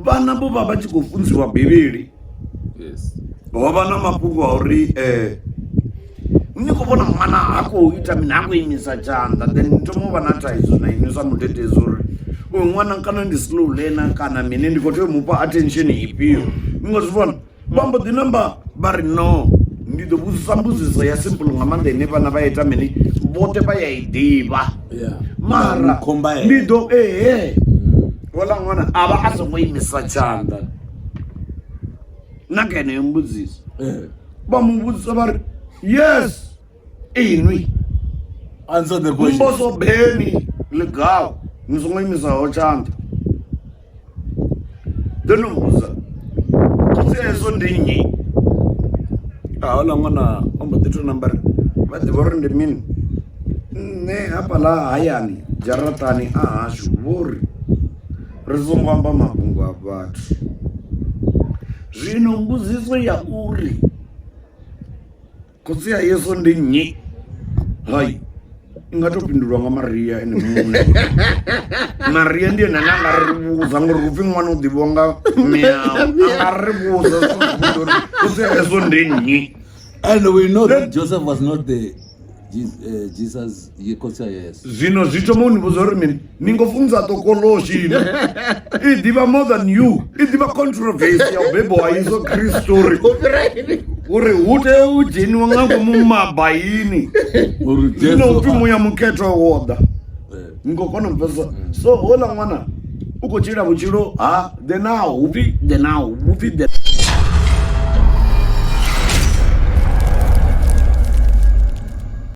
Vhana vho vha vha tshi khou funziwa Bivhili. Yes. Ho vha na mafhungo a uri ni khou vhona ṅwana ha khou ita mini, ha khou imisa tshanḓa, then ni thoma u vha na thaidzo na inwi sa mudededzi uri uyu ṅwana kana ndi slow learner kana mini, ndi khou tea u mufha attention ifhio. Ni nga zwi vhona vha mbo ḓi namba vha ri no, ndi ḓo vhudzisa mbudziso ya simple nga maanḓa ine vhana vha ita mini, vhoṱhe vha ya i ḓivha. Mara ndi ḓo ehe houḽa ṅwana a vha a songo imisa tshanḓa na kha yeneyo mbudziso. Vha mu vhudzisa vha ri yes inwi Answer the question. Mboso Beni Ligau ni songo imisaho tshanḓa. Ḓo no mbudza khotsi a Yesu ndi nnyi? A houḽa ṅwana o mbo ḓi tou namba ri vha ḓivha uri ndi mini. Nṋe hafhaḽa hayani dzharaṱani a hashu vho ri ri songo amba mafhungo a vhathu. Zwino mbudziso ya uri Khotsi a Yesu ndi nnyi? Hai, i nga to fhindulwa nga Maria ene muṋe. Maria ndi ene ane a nga ri vhudza ngori upfhi ṅwana u ḓivhiwa nga miawe, a nga ri vhudza zwavhuḓi uri khotsi a Yesu ndi nnyi. And we know that Joseph was not the Jesus, khotsi a Yesu. Zwino zwi thoma u ni vhudza uri mini, ni ngo funza ṱokoloshi ino i ḓivha more than you, i ḓivha controversy ya u bebwa ha Yesu Kristo uri uri hu tea u dzheniwa nga ngomu mabaini. Uri Zwino Jesu upfi muya mukhethwa wo ḓa, ni khou kona u pfesesa. So houḽa ṅwana u khou tshila vhutshilo ha the now, hupfi the now, hupfi the